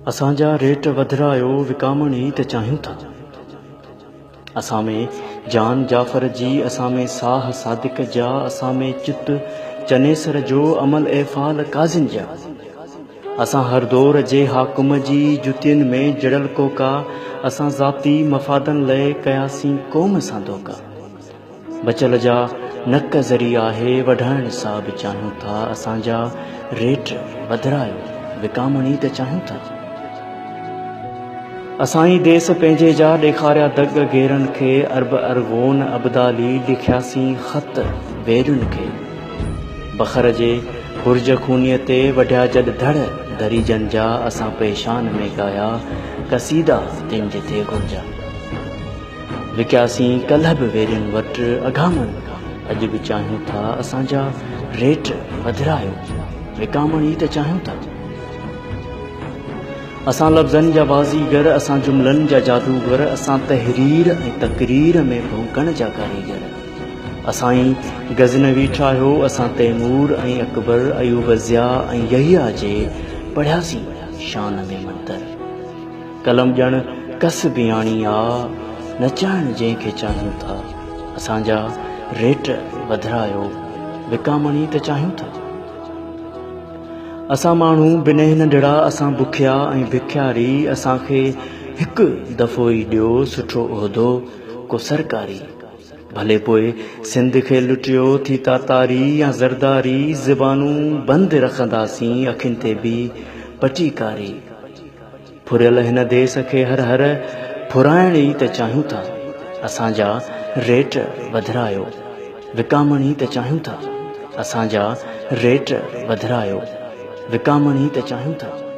اسان جا ريٽ وڌرايو وڪامڻ ئي ته چاهيون ٿا. اسان ۾ جان جعفر جي، اسان ۾ ساهه صادق جا، اسان ۾ چت چنيسر جو، عمل اعفال قاضين جا. اسان هر دور جي حاڪم جي جتين ۾ جڙيل ڪوڪا، اسان ذاتي مفادن لئه ڪياسين قوم سان ڌوڪا. بچل جا نڪ ذري آهي وڍائڻ سا به چاهيون ٿا اسان جا ريٽ وڌرايو وڪامڻ ئي ته چاهيون ٿا. اسان ئي ديس پنهنجي جا ڏيکاريا دڳ غيرن کي عرب ارغون ابدالي لکياسين خط ويرين کي بخر جي برج خونيء تي وڍيا جڏ ڌڙ دريجن جا اسان پيشان ۾ ڳايا قصيدا تن جي ٿي گهرجا. وڪياسين ڪلهه به ويرين وٽ اگهامڻ اڄ به چاهيون ٿا اسان جا ريٽ وڌرايو وڪامڻ ئي ته چاهيون ٿا. اسان لفظن جا بازيگر اسان جملن جا جادوگر اسان تحرير ۽ تقرير ۾ ڀونڪڻ جا ڪاريگر اسان ئي غزنوي ٺاهيو اسان تيمور ۽ اڪبر ايوب ضياء ۽ يحيٰ جي پڙهياسين شان ۾ منتر. قلم ڄڻ ڪس بياڻي آ، نچائڻ جنهن کي چاهيون ٿا. اسان جا ريٽ وڌرايو، وڪامڻ ئي ته چاهيون ٿا. اسان ماڻهو بنهه ننڍڙا، اسان بکيا ۽ ڀکياري، اسان کي هڪ دفعو ئي ڏيو سٺو عهدو ڪو سرڪاري. ڀلي پوء سنڌ کي لٽيو ٿي تاتاري يا زرداري، زبانون بند رکنداسين اکين تي به پٽي ڪاري. ڦريل هن ديس کي هر هر ڦرائڻ ئي ته چاهيون ٿا. اسان جا ريٽ وڌرايو، وڪامڻ ئي ته چاهيون ٿا. اسان جا ريٽ وڌرايو، وڪامڻ ئي ته چاهيون ٿا.